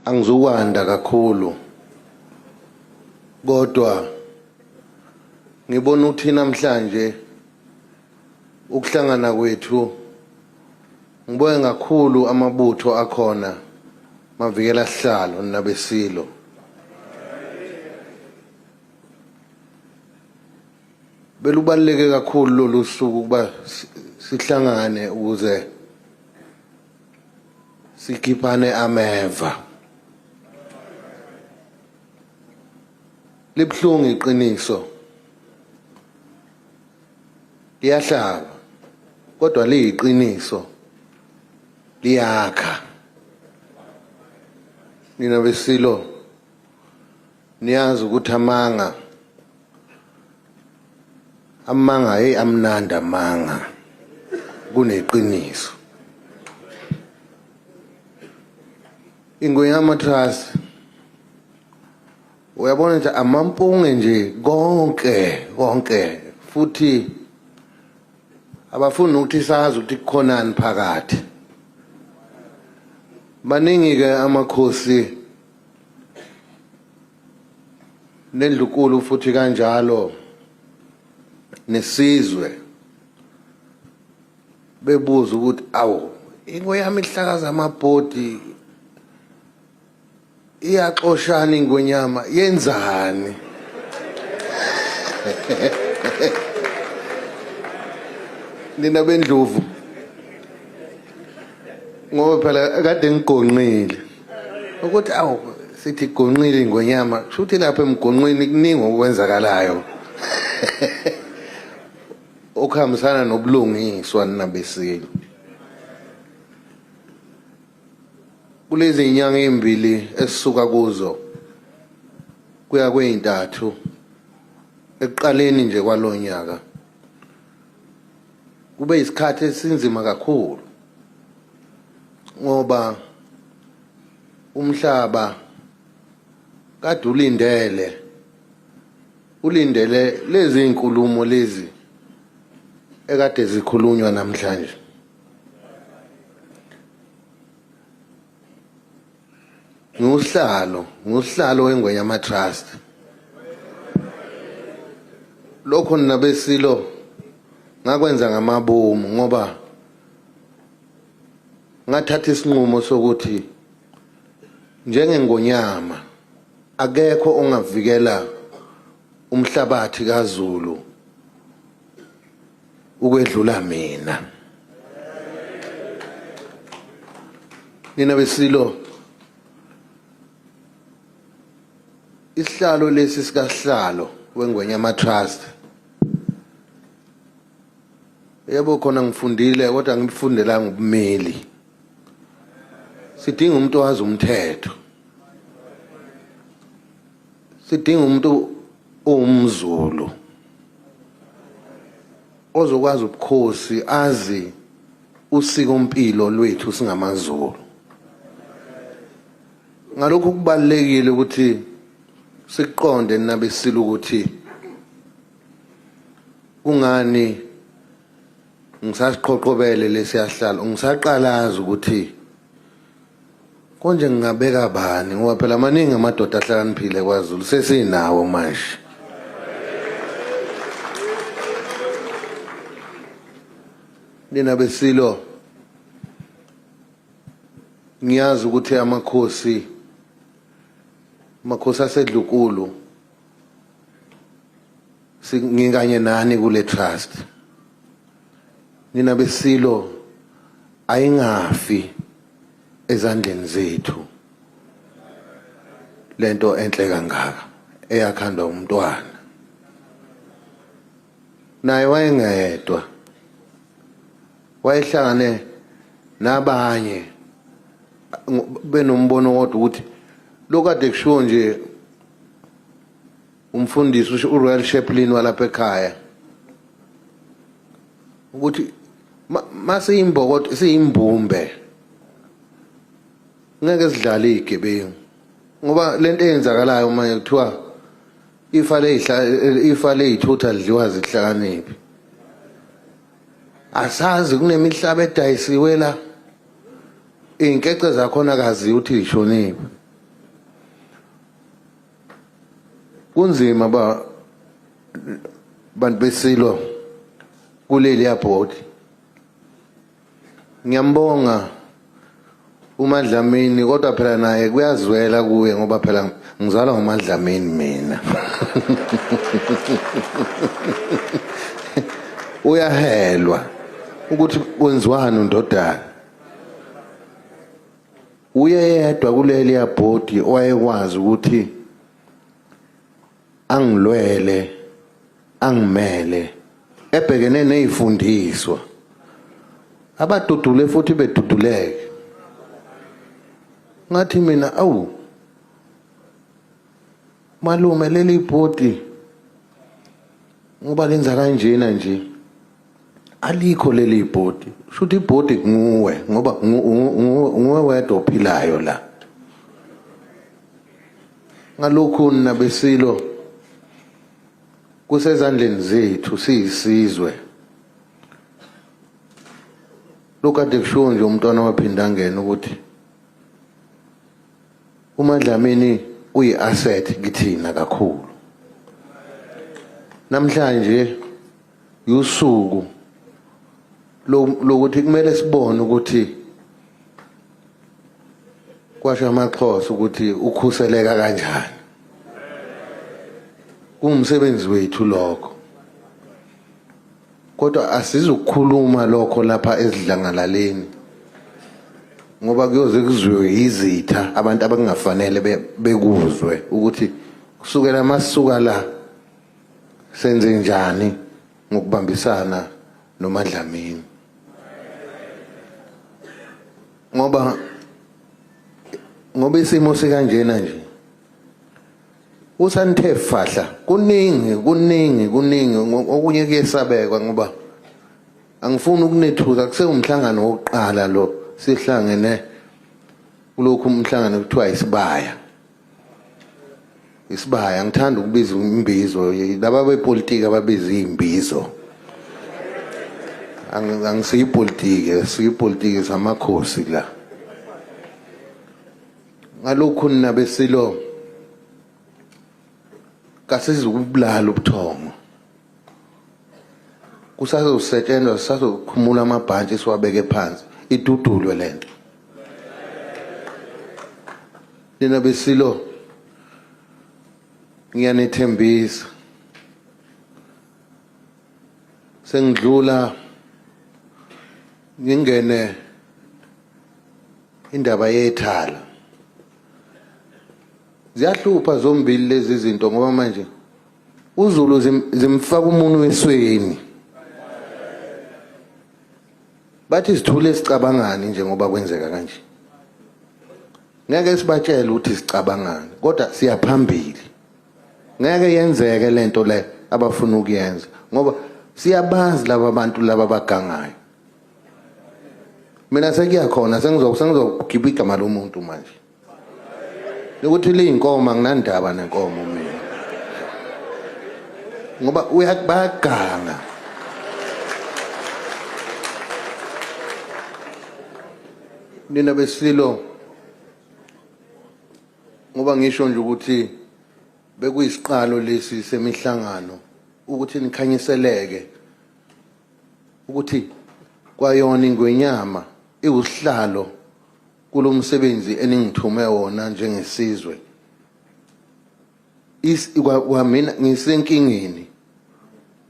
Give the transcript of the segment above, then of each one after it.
Angizukwanda kakhulu kodwa ngibona ukuthi namhlanje ukuhlangana kwethu ngibonge kakhulu amabutho akhona mavikela sihlalo nabesilo. Belubaluleke kakhulu lolu suku ukuba sihlangane ukuze sikhiphane ameva. Libuhlungu iqiniso, liyahlaba, kodwa liyiqiniso, liyakha. Nina besilo niyazi ukuthi amanga amanga hey amnandi amanga kuneqiniso. Ingonyama Trust uyabona nje amampunge nje konke konke, futhi abafuni ukuthi sazi ukuthi kukhonani phakathi. Baningi ke amakhosi nendlukulu futhi kanjalo nesizwe bebuza ukuthi awu ingonyama ihlakaza amabhodi iyaxoshana ingonyama yenzani? Nina bendlovu, ngoba phela kade ngigonqile ukuthi awu sithi gonqile ingonyama, kusho ukuthi lapha emgonqweni kuningi okwenzakalayo okuhambisana nobulungiswa nabesilo. Kulezi inyanga ezimbili esisuka kuzo kuya kweyintathu ekuqaleni nje kwalonyaka kube isikhathi esinzima kakhulu ngoba umhlaba kade ulindele ulindele lezi inkulumo lezi ekade zikhulunywa namhlanje. Ngusihlalo weNgonyama Trust. Lokho nabesilo ngakwenza ngamabomu ngoba ngathatha isinqumo sokuthi njengengonyama akekho ongavikela umhlabathi kaZulu ukwedlula mina. Nina besilo, isihlalo lesi sikasihlalo weNgonyama Trust, yebo khona ngifundile kodwa ngifundelanga ubumeli. Sidinga umuntu owazi umthetho, sidinga umuntu owumZulu ozokwazi ubukhosi, azi usikompilo lwethu singamaZulu. Ngalokhu kubalulekile ukuthi siqonde nabesilo ukuthi kungani ngisasiqhoqhobele lesiyahlalo, ngisaqalaza ukuthi konje ngingabeka bani, ngoba phela maningi amadoda ahlakaniphile kwaZulu sesinawo manje. Nina besilo ngiyazi ukuthi amakhosi asedlukulu ngikanye nani kule trust. Nina besilo ayingafi ezandleni zethu lento enhle kangaka eyakhandwa umntwana, naye wayengedwa, wayehlangane nabanye benombono kodwa ukuthi lokade kushiwo nje umfundisi uRoyal Chaplain walapha ekhaya ukuthi masiyimbokodo siyimbumbe ngeke sidlale izigebengu, ngoba lento eyenzakalayo manje kuthiwa ifa leyihla ifa leyithutha lidliwa zihlakaniphi. Asazi kunemihlaba edayisiwe la, iy'nkece zakhona kazi ukuthi yishoniphi. Kunzima ba bantu besilo kuleli yabhodi. Ngiyambonga uMadlamini, kodwa phela naye kuyazwela kuye ngoba phela ngizalwa nguMadlamini mina. Uyahelwa ukuthi kwenziwani undodana. Uye yedwa kuleli yabhodi owayekwazi ukuthi angilwele angimele ebhekene nezifundiswa abadudule futhi beduduleke. Ngathi mina, awu malume, leli bhodi ngoba lenza kanjena nje, alikho leli bhodi, shuthi ibhodi nguwe, ngoba nguwe wedwa ophilayo la. Ngalokhu nabesilo kusezandleni zethu siyisizwe. Lokade kushiwo nje umntwana waphindangena ukuthi uMadlamini uyi-asset kithina kakhulu. Namhlanje yusuku lokuthi kumele sibone ukuthi kwasho amaXhosa ukuthi ukhuseleka kanjani. Kungumsebenzi wethu lokho, kodwa asizukukhuluma lokho lapha ezidlangalaleni ngoba kuyoze kuzwiwe yizitha, abantu abakungafanele bekuzwe ukuthi kusukela masuka la senze njani ngokubambisana noMadlamini, ngoba isimo sikanjena nje usanithe fahla. Kuningi, kuningi, kuningi, okunye kuyesabekwa ngoba angifuni ukunethuka. Kusewumhlangano wokuqala lo sihlangene kulokhu umhlangano kuthiwa isibaya. Isibaya, ngithanda ukubiza imbizo, laba bepolitiki ababiza imbizo. Angisiyipolitiki, siyipolitiki samakhosi la. Ngalokhu nina besilo kasizukubulala ubuthongo, kusazosetshenzwa, sisazokhumula amabhantshi siwabeke phansi, idudulwe lento. Nina besilo ngiyanethembisa, sengidlula ngingene indaba yethala. Ziyahlupha zombili lezi zinto ngoba manje uZulu zimfaka umunwe wesweni, bathi sithule sicabangani nje ngoba kwenzeka kanje. Ngeke sibatshele ukuthi sicabangani, kodwa siyaphambili. Ngeke yenzeke lento le abafuna ukuyenza ngoba siyabazi laba bantu laba bagangayo. Mina sekuyakhona sengizokhipha igama lomuntu manje ukuthi liyinkomo, anginandaba nenkomo mina ngoba bayaganga. Nina besilo, ngoba ngisho nje ukuthi bekuyisiqalo lesi semihlangano ukuthi nikhanyiseleke ukuthi kwayona ingwenyama iwusihlalo kulomsebenzi eningithume wona njengesizwe. Kwamina ngisenkingeni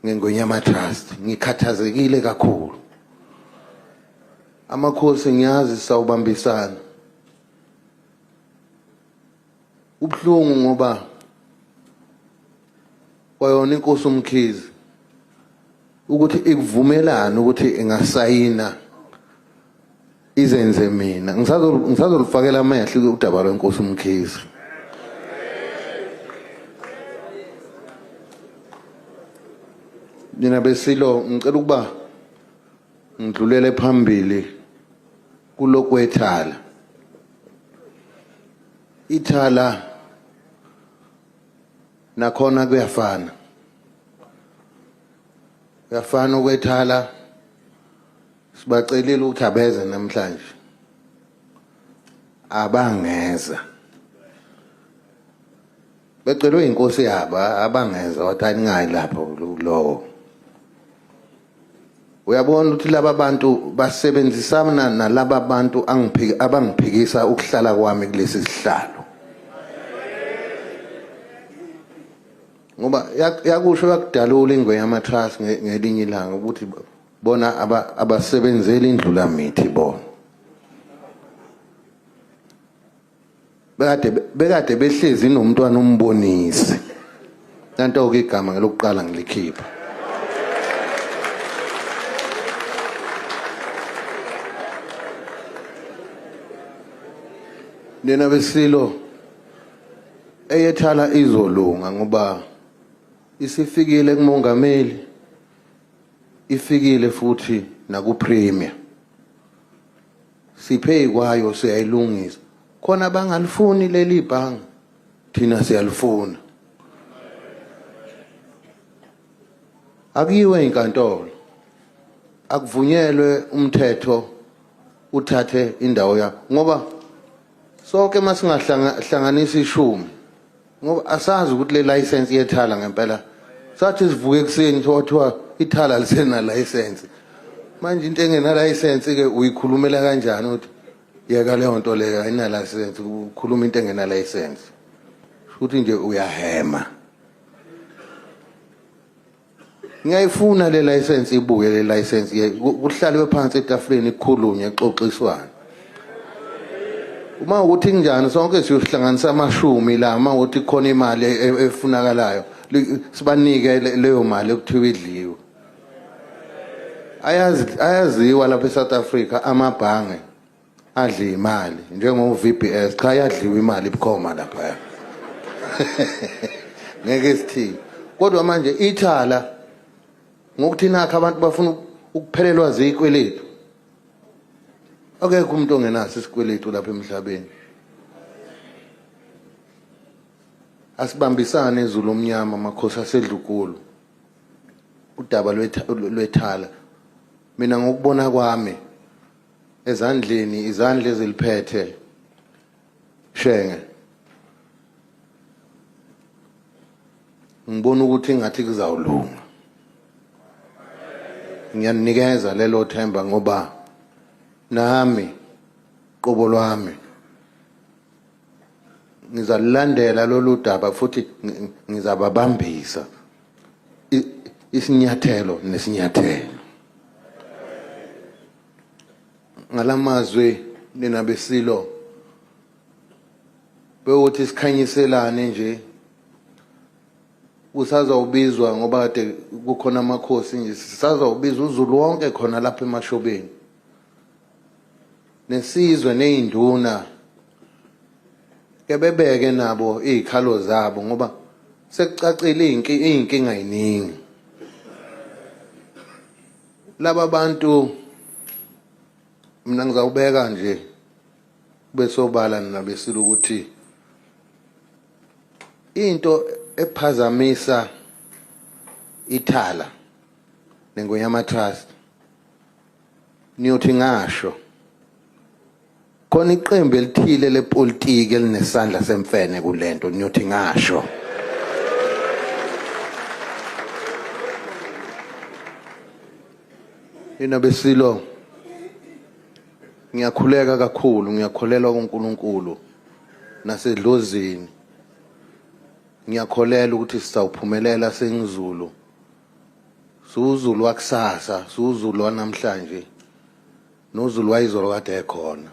ngeNgonyama Trust, ngikhathazekile kakhulu. Amakhosi ngiyazi sawubambisana ubuhlungu ngoba kwayona inkosi uMkhize ukuthi ikuvumelana ukuthi ingasayina izenze mina ngisazolufakela amehlo udaba lwenkosi uMkhize. Nina besilo, ngicela ukuba ngidlulele phambili kulokwethala ithala. Nakhona kuyafana, kuyafana ukwethala. Sibacelile ukuthi abeze namhlanje, abangeza. Becelwe inkosi yabo abangeza wathi aningayi lapho lowo. Uyabona ukuthi laba bantu basebenzisana nalaba bantu abangiphikisa ukuhlala kwami kulesi sihlalo. Ngoba yakusho yakudalula iNgwenyama Trust ngelinye ilanga ukuthi bona abasebenzeli indlulamithi bona. Bekade behlezi nomntwana umbonisi. Nanto ke igama ngelokuqala ngilikhipha. Nina besilo eyethala izolunga ngoba isifikile kumongameli, ifikile futhi nakupremier. Siphe kwayo siyayilungisa. Khona bangalifuni leli bhanga, thina siyalifuna. Akuyiwe inkantolo, akuvunyelwe umthetho uthathe indawo yakho, ngoba sonke masingahlanganisa ishumi, ngoba asazi ukuthi le license yethala ngempela. Sathi sivuke ekuseni kuthiwa ithala lisena license. Manje into engena license ke uyikhulumela kanjani ukuthi yeka leyo nto leyo ayina license, ukhuluma into engena license. Futhi nje uyahema. Ngiyayifuna le license, ibuye le license, kuhlalwe phansi etafuleni kukhulunywe kuxoxiswane. Uma ukuthi kunjani sonke siyohlanganisa amashumi la, uma ukuthi khona imali efunakalayo sibanike leyo mali ekuthiwa idliwe. Ayaziwa lapha eSouth Africa amabhange adla imali njengo VBS. Cha, yadliwa imali ibukhoma lapha. Ngeke sithini. Kodwa manje ithala ngokuthi nakho abantu bafuna ukuphelelwa zikweletu. Akekho umuntu ongenaso isikweletu lapha emhlabeni. Asibambisane ezulu omnyama, amakhosi asedlukulu. Udaba lwethala mina ngokubona kwami ezandleni, izandla eziliphethe Shenge, ngibona ukuthi ngathi kuzawulunga. Ngiyanikeza lelo themba ngoba nami qobo lwami ngizalulandela lolu daba futhi ngizababambisa isinyathelo nesinyathelo. Ngalamazwi nina besilo bewuthi sikhanyiselane nje, kusazawubizwa ngoba kade kukhona amakhosi nje, sisazawubiza uZulu wonke khona lapha emashobeni, nesizwe nezinduna kebebeke nabo izikhalo zabo, ngoba sekucacile inkinga iningi. Laba bantu mina ngizawubeka nje besobala nabesilo ukuthi into ephazamisa ithala neNgonyama Trust, niyothi ngasho khona iqembu elithile lepolitiki elinesandla semfene kulento, niyothi ngasho. Nina besilo, ngiyakhuleka kakhulu, ngiyakholelwa kuNkulunkulu nasedlozini. Ngiyakholelwa ukuthi sizawuphumelela sengizulu. Siwuzulu wakusasa, siwuzulu wanamhlanje, noZulu wayizolo kade ekhona.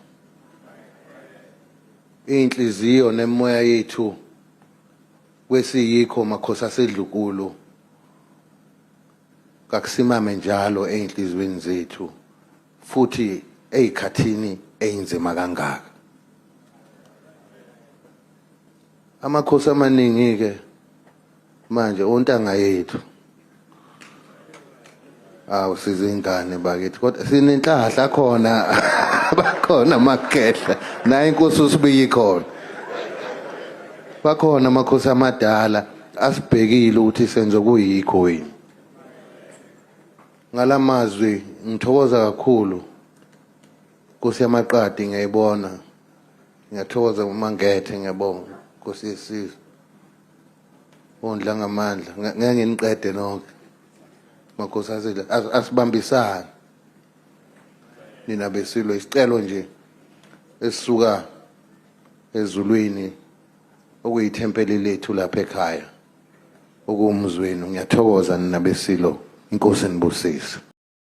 Inhliziyo nemoya yethu kwesiyikho makhosi asedlukulu kakusimame njalo einhlizweni zethu futhi ezikhathini ezinzima kangaka. Amakhosi amaningi ke manje ontanga yethu, awu sizingane bakithi, kodwa sinenhlahla khona, bakhona amakhehla naye inkosi usibiyi khona, bakhona amakhosi amadala asibhekile ukuthi senze kuyikho yini. Ngalamazwi ngithokoza kakhulu Nkosi yamaqadi, ngiyayibona, ngiyathokoza uMangethe, ngiyabonga Nkosi yesizwe. Ondla ngamandla ngeke nginiqede nonke. Makhosi asile asibambisane. Nina besilo, isicelo nje esisuka ezulwini okuyithempeli lethu lapha ekhaya, okuwumzwenu. Ngiyathokoza nina besilo, inkosi nibusise.